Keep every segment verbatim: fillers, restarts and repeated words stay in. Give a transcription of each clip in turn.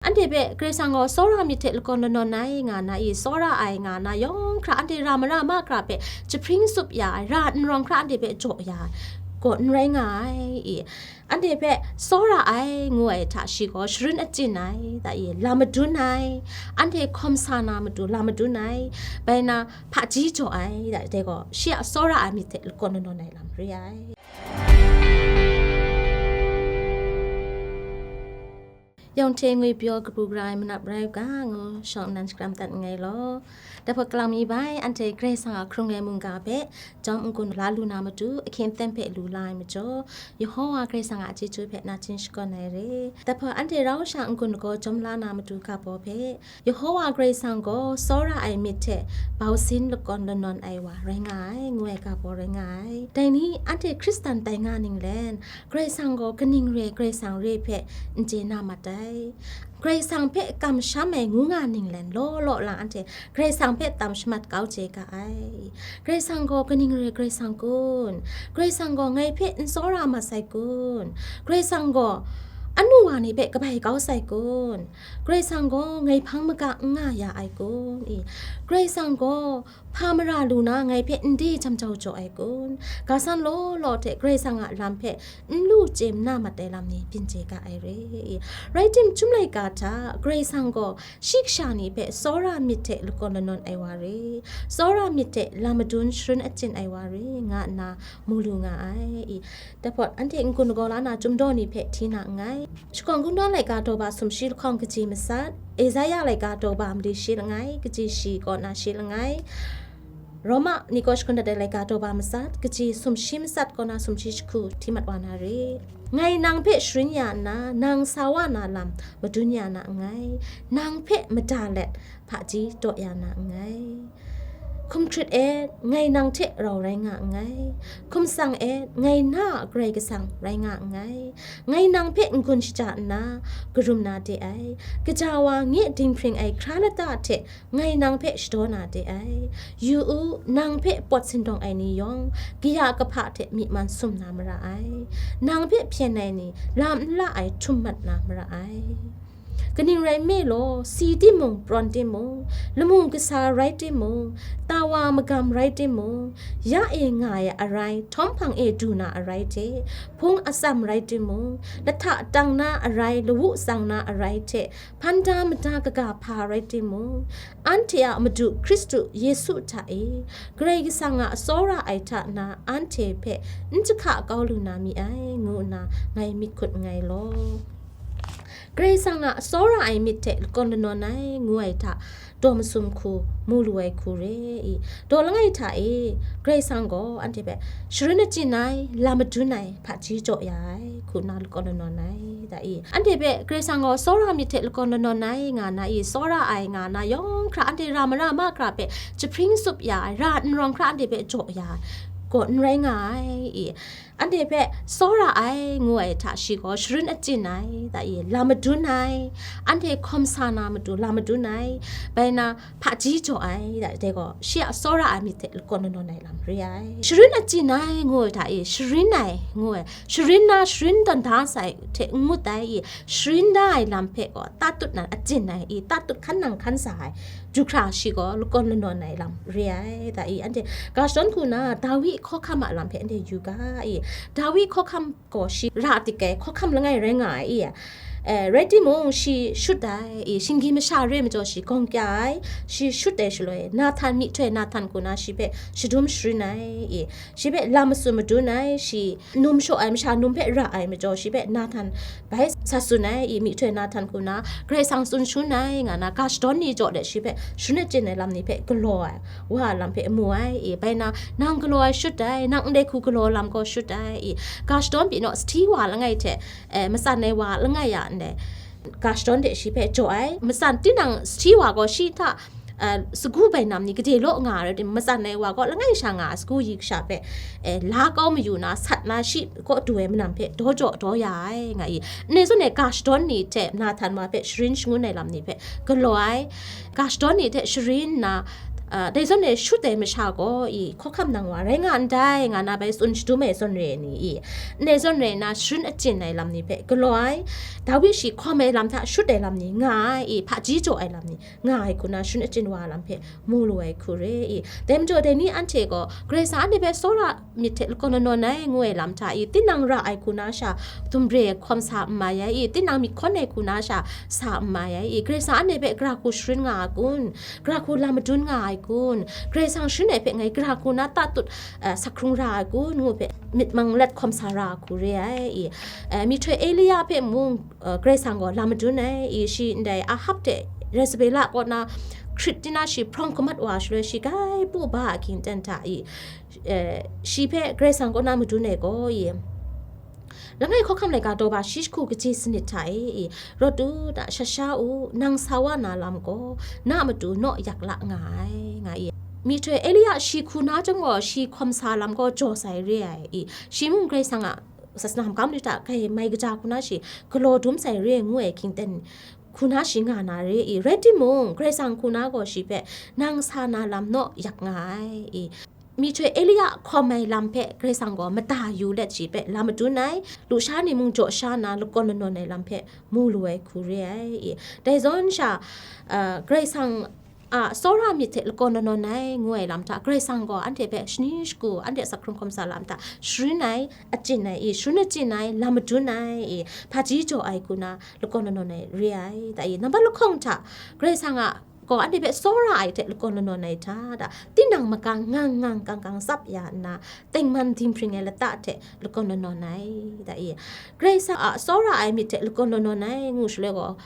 Anhte hpe Karai Kasang gaw tsawra myit hte lakawn lanawn ai nga na i, tsawra ai nga na yawng hkra, anhte ra mara ma hkra hpe jahpring tsup ya ai, ra n rawng hkra anhte hpe jaw ya ai gaw n rai nga ai i, anhte hpe tsawra ai ngu ai hta shi gaw sharin achyin ai, da i, lam madun ai, anhte hkawm sa na matu lam madun ai, bai na hpaji jaw ai, da, dai gaw shi a tsawra ai myit hte lakawn lanawn ai lam re ai. Yawng hte ngwi pyaw kabu gara ai manap rai u ga ngu shawng nnan shakram dat nngai law. Dai hpawt kalang mi bai, anhte Karai Kasang a hkrung ai mungga hpe jawm n-gun la lu na matu, ahkying aten hpe lu la ai majaw, Yehowa Karai Kasang a chyeju hpe nachying shakawn ai re. Dai hpawt anhte rau sha n-gun lagaw jawm la na matu ga baw hpe, Yehowa Karai Kasang gaw tsawra ai myit hte bausin lakawn lanawn ai wa rai nga ai, ngu ai ga baw rai nga ai. Dai ni, anhte Hkristan tai nga ninglen, Karai Kasang gaw kaning re Karai Kasang re hpe n chye na mat ai. Karai Kasang hpe kamsham ai ngu nga ninglen law law lang anhte Karai Kasang hpe tam shamat kau chye ga ai. Karai Kasang gaw kaning re Karai Kasang kun? Karai Kasang gaw ngai hpe n tsawra mat sai kun? Karai Kasang gaw anu wa ni hpe kabai kau sai kun? Karai Kasang gaw ngai hpang maga n nga ya ai kun? I, Karai Kasang gaw hpa mara lu na ngai hpe n de jam jau jaw ai kun? Ga san law law hte Karai Kasang a lam hpe n lu chye n na mat ai lam ni byin chye ga ai re. Rai timung, chyum laika hta Karai Kasang gaw shi kasha ni hpe tsawra myit hte lakawn lanawn ai wa re, tsawra myit hte lam madun sharin achyin ai wa re, nga nna mu lu nga ai. I, dai hpawt anhte n-gun lagaw la na chyum daw ni hpe hti na nngai. Shakawn Kungdawn laika daw ba sumshi lahkawng kaji matsat, Esaia laika daw ba mali shi langai, kaji shi kaw na shi langai, Roma ni kaw shakun dat ai laika daw ba matsat, kaji sumshi matsat kaw na sumshi jahku hti mat wa na re. Ngai nang hpe sharin ya nna, nang sa wa na lam madun ya na nngai, nang hpe mada let hpaji daw ya na nngai. Hkum hkrit et, ngai nang hte rau rai nga nngai. Hkum tsang et, ngai na a Karai Kasang rai nga nngai. Ngai nang hpe n-gun shaja nna, karum na de ai. Kaja wa nye dinghpring ai hkra lata hte ngai nang hpe shadaw na de ai. Yu u, nang hpe pawt sindawng ai ni yawng, kaya kahpa hte myi man sum na mara ai. Nang hpe hpyen ai ni, lam n la ai htum mat na mara ai. Kaning rai nme law, si timung, prawn timung, lamu kasa rai timung, tawa magam rai timung, ya e nga ai arai, htawm hpang e du na arai hte, hpung atsam rai timung, lahta tang na arai, lawu tsang na arai hte, hpan da mada kaga hpa rai timung, anhte a Madu Hkristu Yesu hta e, Karai Kasang a tsawra ai hta na anhte hpe n jahka kau lu na mi ai, ngu nna ngai myit hkut nngai law. Karai Kasang a tsawra ai myit hte lakawn lanawn ai, ngu ai hta, daw masum hku, mu lu ai hku re i, daw langai hta e, Karai Kasang gaw anhte hpe sharin achyin ai, lam madun ai, hpaji jaw ya ai, hku nna lakawn lanawn ai, da i. Anhte hpe Karai Kasang gaw tsawra myit hte lakawn lanawn ai, nga na i, tsawra ai, nga na yawng hkra, anhte ra mara ma hkra hpe jahpring tsup ya ai, ra n rawng hkra anhte hpe jaw ya ai, gaw n rai nga ai i. Anhte hpe tsawra ai, ngu ai hta shi gaw sharin achyin ai, da i, lam madun ai, anhte hkawm sa na matu lam madun ai, bai na hpaji jaw ai, da, dai gaw shi a tsawra ai myit hte lakawn lanawn ai lam re ai. Sharin achyin ai, ngu ai hta e, sharin ai, ngu ai, sharin na, sharin tawn da sai hte n ngut ai i, sharin da ai lam hpe gaw tatut nan achyin ai i, tatut hkan nang hkan sa ai, du hkra shi gaw lakawn lanawn ai lam re ai, da i, anhte ga shadawn hku na, Dawi hkawhkam a lam hpe anhte yu ga i, Dawi hkawhkam gaw shi ra dik ai hkawhkam langai rai nga ai i, eh, rai timung, shi shut ai i, shinggi masha re ai majaw shi gawng kya ai, shi shut ai shaloi, Nathan, myihtoi Nathan hku na shi hpe shadum sharin ai i, shi hpe lam matsun madun ai, shi num shaw ai masha num hpe ra ai majaw, shi hpe Nathan bai sa tsun ai i, myihtoi Nathan hku na, Karai Kasang tsun shangun ai, nga na, ga shadawn ni jaw de shi hpe sharin achyin ai lam ni hpe galaw ai, wa a lam hpe mu ai i, bai na, nang galaw ai shut ai, nang ndai hku galaw lam gaw shut ai i, ga shadawn pyi naw, sahti wa langai hte, eh, matsan ai wa langai a ndai, ga shadawn de shi hpe jaw ai, matsan tinang sahti wa gaw shi hta, eh, sagu bai nam ni gade law nga ai rai timung, matsan ai wa gaw langai sha nga ai sagu yi kasha hpe, eh, la kau mayu na, sat na, shi kaw du ai manam hpe daw jaw daw ya ai, nga i. Ndai zawn e ga shadawn ni hte Nathan wa hpe sharin shangun ai lam ni hpe galaw ai, ga shadawn ni hte sharin nna, A, dai zawn e shut ai masha gaw i, hkawhkam nang wa rai nga ndai, nga na bai tsun shadum ai zawn re ai ni i, ndai zawn re nna sharin achyin ai lam ni hpe galaw ai, Dawi shi hkawm ai lam hta shut ai lam ni nga ai i, hpaji jaw ai lam ni nga ai hku na sharin achyin wa ai lam hpe mu lu ai hku re i. Dai majaw dai ni anhte gaw Karai Kasang anhte hpe tsawra myit hte lakawn lanawn ai ngu ai lam hta i, tinang ra ai hku na sha, dumbre hkawm sa n mai ai i, tinang myit hkawn ai hku na sha sa n mai ai i, Karai Kasang anhte hpe gara hku sharin nga ai kun, gara hku lam madun nga ai kun, Karai Kasang sharin ai hpe ngai gara hku na tatut, eh, sak hkrung ra ai kun, ngu hpe myit mang let hkawm sa ra ai hku re ai i, eh, myihtoi Elia hpe mung, eh, Karai Kasang gaw lam madun ai i, shi ndai Ahab hte Yezebela kaw na hkrit tina shi hprawng kamat wa shaloi, shi grai pu ba a hkying ten hta i, eh, shi hpe Karai Kasang kaw na madun ai gaw i, langai hkawhkam laika daw ba shi jahku kaji sanit hta e i, rawt u da, shat sha u, nang sa wa na lam gaw, na matu naw yak la nga ai, nga i. Myihtoi Elia shi hku na chyawm gaw, shi hkawm sa lam gaw jaw sai re ai i, shi mung Karai Kasang a sasana makam ni hta kai mai kaja hku na shi galaw dum sai re ai ngu ai hkying ten hku na shi nga na re i, rai timung, Karai Kasang hku na gaw shi hpe, nang sa na lam naw yak nga ai i, myihtoi Elia hkawm ai lam hpe Karai Kasang gaw mada yu let shi hpe lam madun ai, lusha ni mung jaw sha nna lakawn lanawn ai lam hpe mu lu ai hku re ai i. Dai zawn sha, a, Karai Kasang a tsawra myit hte lakawn lanawn ai ngu ai lam hta, Karai Kasang gaw anhte hpe shani shagu, anhte sak hkrung hkawm sa lam hta sharin ai, achyin ai i, sharin achyin ai, lam madun ai i, hpaji jaw ai hku na lakawn lanawn ai re ai da i. Nambat lahkawng hta, Karai Kasang a gaw anhte hpe tsawra ai hte lakawn lanawn ai hta da, tinang maka ngang ngang kang kang tsap ya nna, tengman dinghpring ai lata hte lakawn lanawn ai da i. Karai Kasang a tsawra ai myit hte lakawn lanawn ai ngu shaloi gaw,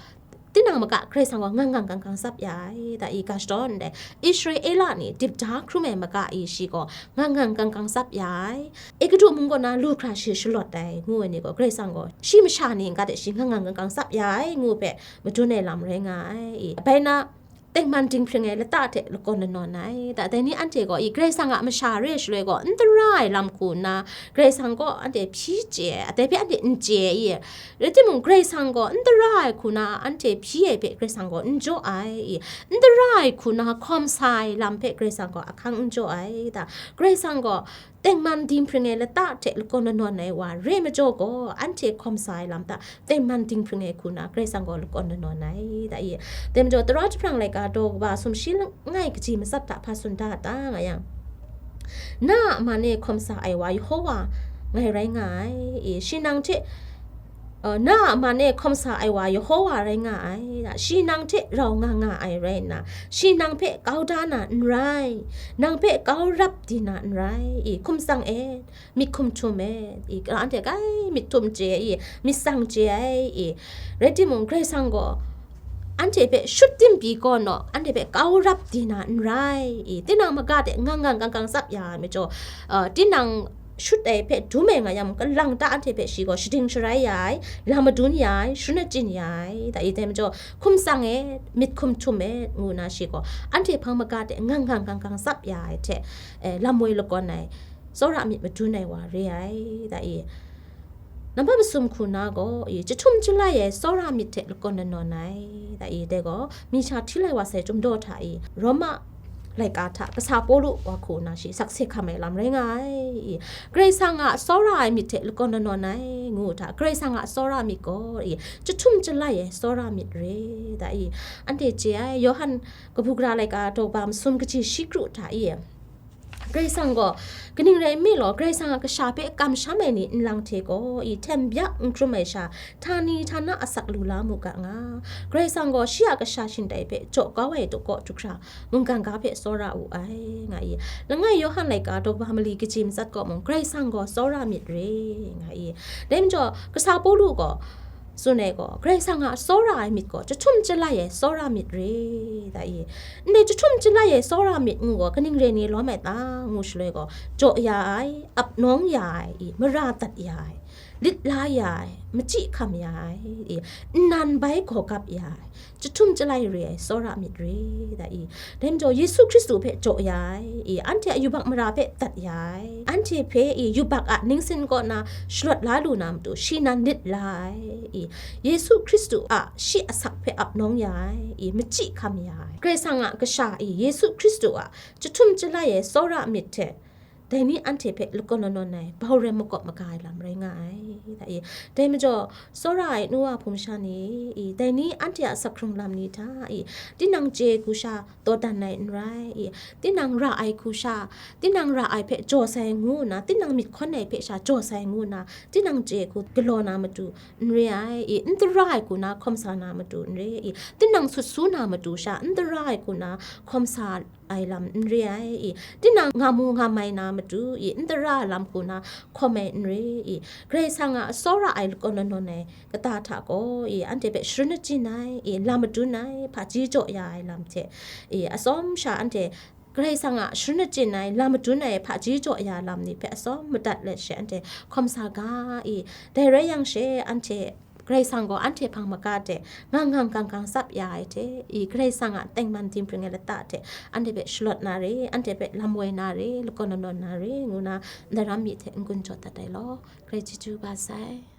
tinang maka Karai Kasang gaw ngang ngang kang kang tsap ya ai da i, ga shadawn ndai. Israela ni dip da hkrum ai maka i, shi gaw ngang ngang kang kang tsap ya ai. Egutu mung kaw na lu hkra shi shalawt ai, ngu ai ni gaw, Karai Kasang gaw shi masha ni n-ga de shi ngang ngang kang kang tsap ya ai, ngu hpe madun ai lam rai nga ai i. Bai na, tengman dinghpring ai lata hte lakawn lanawn ai. Da, dai ni anhte gaw i, Karai Kasang a masha re shaloi gaw, n tara ai lam hku nna, Karai Kasang gaw anhte hpyi chye ai, dai hpe anhte n chye ai i. Rai timung, Karai Kasang gaw n tara ai hku na anhte hpyi ai hpe Karai Kasang gaw n jaw ai i, n tara ai hku na hkawm sa ai lam hpe Karai Kasang gaw ahkang n jaw ai da. Karai Kasang gaw tengman dinghpring ai lata hte lakawn lanawn ai wa re majaw gaw, anhte hkawm sa ai lam hta tengman dinghpring ai hku na Karai Kasang gaw lakawn lanawn ai da i. Dai majaw, Tara jahprang laika daw kaba sumshi langai kaji matsat hta hpa tsun da ta nga yang, na a man e hkawm sa ai wa Yehova ngai rai nga ai i, shi nang hte, uh, na a man e hkawm sa ai wa Yehova rai nga ai da, shi nang hte rau nga nga ai rai nna, shi nang hpe kau da na n rai, nang hpe kau rap di na n rai i, hkum tsang e, myit hkum htum e i, anhte kai myit htum chye ai i, myit tsang chye ai i, rai timung, Karai Kasang gaw anhte hpe shut tim pyi gaw naw, anhte hpe kau rap di na n rai i, tinang maga de ngang ngang kang kang tsap ya ai majaw, uh, tinang shut ai hpe dum ai nga yang, kalang ta anhte hpe shi gaw shading sharai ya ai, lam madun ya ai, sharin achyin ya ai da i, dai majaw, hkum tsang e, myit hkum htum e, ngu na shi gaw anhte hpang maga de ngang ngang kang kang tsap ya ai hte, eh, lam woi lakawn ai, tsawra myit madun ai wa re ai da i. Nambat masum hku na gaw i, jahtum jalai ai tsawra myit hte lakawn lanawn ai da i, dai gaw, mi sha hti lai wa sai Chyum daw hta i, Roma laika hta kasa Pawlu wa hku na shi sakse hkam ai lam rai nga ai i, Karai Kasang a tsawra ai myit hte lakawn lanawn ai ngu hta, Karai Kasang a tsawra myit gaw i, jahtum jalai ai tsawra myit re da i, anhte chye ai, Yawhan kabu gara laika daw kaba masum kaji shi kru hta i, Karai Kasang gaw, kaning rai nme law, Karai Kasang a kasha hpe kamsham ai ni nlang hte gaw i, hten byak n hkrum ai sha, htani htana asak lu la mu ga nga. Karai Kasang gaw shi a kasha shingtai hpe jaw kau ai daw kaw du hkra, mungkan ga hpe tsawra wu ai, nga i. Langai Yawhan laika daw kaba mali kaji matsat kaw mung, Karai Kasang gaw tsawra myit re, nga i. Dai majaw, kasa Pawlu gaw, tsun ai gaw, Karai Kasang a tsawra ai myit gaw, jahtum jalai ai tsawra myit re, da i. Ndai jahtum jalai ai tsawra myit ngu gaw, kaning re ni lawm ai ta, ngu shaloi gaw, jaw ya ai, ap nawng ya ai i, mara dat ya ai, lit la ya ai, machyi hkam ya ai, i, nnan bai gaw gap ya ai, jahtum jalai re ai tsawra myit re, da i, dai majaw Yesu Hkristu hpe jaw ya ai, i, anhte a yubak mara hpe dat ya ai, anhte hpe, i, yubak a ningsin kaw na shalawt la lu na matu shi nan lit la ai, i, Yesu Hkristu a shi asak hpe ap nawng ya ai, i, machyi hkam ya ai, Karai Kasang a Kasha, i, Yesu Hkristu a jahtum jalai ai tsawra myit hte, dai ni anhte hpe lakawn nawn nawn ai, bau rem makawp maga ai lam rai nga ai, da i. Dai majaw, tsawra ai nu wa hpung sha ni, i, dai ni anhte a asak hkrung lam ni hta, i, tinang chye hku sha dawdan ai n rai, i, tinang ra ai hku sha, tinang ra ai hpe jaw sai ngu nna, tinang myit hkawn ai hpe sha jaw sai ngu nna, tinang chye hku galaw na matu n re ai, i, n tara ai hku na hkawm sa na matu n re, i, tinang sut su na matu sha, n tara ai hku na hkawm sa ai lam n re ai, i, tinang nga mu nga mai na matu, i, n tara ai lam hku na hkawm ai n re, i, Karai Kasang a tsawra ai lakawn nawn nawn ai kata hta gaw, i, anhte hpe sharin achyin ai, i, lam madun ai, hpaji jaw ya ai lam hte, i, atsawm sha anhte Karai Kasang a sharin achyin ai, lam madun ai, hpaji jaw ya lam ni hpe atsawm madat let she anhte hkawm sa ga, i, dai rai yang she anhte Karai Kasang gaw anhte hpang maga de ngang ngang gang gang tsap ya ai hte, i, Karai Kasang a tengman dinghpring ai lata hte anhte hpe shalawt na re, anhte hpe lam woi na re, lakawn nawn nawn na re, ngu na ndaram mi hte n-gun jaw dat ai law. Karai chyeju ba sai.